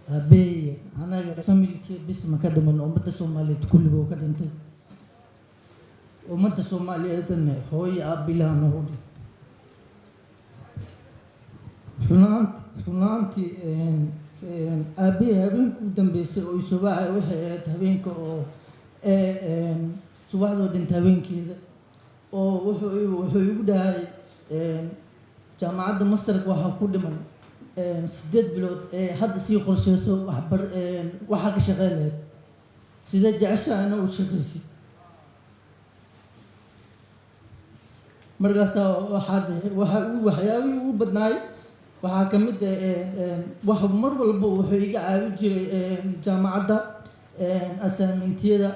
Aabbahay anaga familkii bis ma ka dhiman, ummadda Soomaaliyeed kulliba oo ka dhintay. Ummadda Soomaaliyeedna hooyo aabbilaha noogu dhintay. Runaantii aabbahay habeenka u dambeysay oo subaxa waxay ahayd habeenka oo subaxdoo dhintay habeenkeeda, oo wuxuu igu dhahay, "Jaamacadda masterka waxaa ku dhiman 8 bilood ee hadda sii qorsheyso waxbar waxaa ka shaqeyn lahayd, sidee jeceshaa ina u shaqaysid?" Markaasaa waxaa dhahay, waxa uu waxyaabihii ugu badnaay waxaa ka mid ah, wax mar walba wuxuu iga caawin jiray jaamacadda assignmentiyada.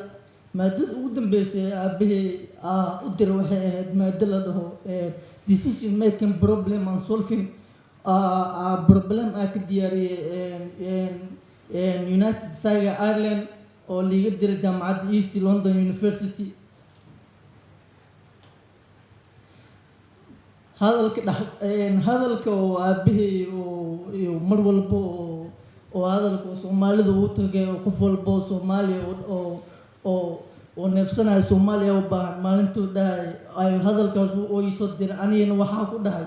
Maadada ugu dambeysay aabbahay u diray waxay ahayd maado la dhaho decision making, problem and solving. Problem aa ka diyaariyey United Saga Ireland oo liiga diray jaamacadda East London University. Hadalka dhex hadalka oo aabbahay oo mar walba oo hadalka oo Soomaalida uu tagay, oo qof walba oo Soomaaliya oo neefsanaya Soomaaliya u baahan, maalintuu dhahay ay hadalkaas oo iisoo diray, anigana waxaa ku dhahay,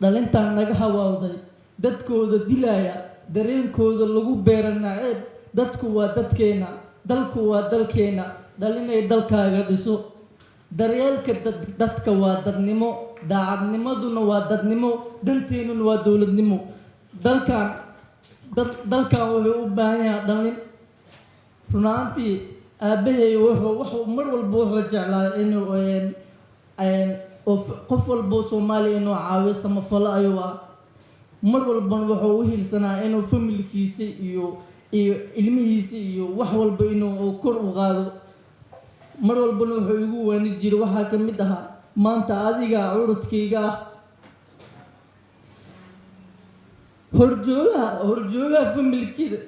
"Dhalintaan naga hawaawday, dadkooda dilaya, dareenkooda lagu beera naceeb, dadku waa dadkeena, dalku waa dalkeena, dhalinay dalkaaga dhiso. Daryeelka dadka waa dadnimo, daacadnimaduna waa dadnimo, danteennuna waa dowladnimo. Dalkan dad dalkan wuxuu u baahan yahay dhalin." Runaantii aabbahay wuxuu mar walba wuxuu jeclaa inuu qof walbo Soomaaliya inuu caawiyo, samafalo ayuu ah. Mar walbana wuxuu u hiilsanaa inuu familkiisa iyo ilmihiisa iyo wax walba inuu kor u qaado. Mar walbana wuxuu igu waani jiray, waxaa ka mid ahaa, "Maanta adiga curudkayga ah, horjoogaha familkeeda."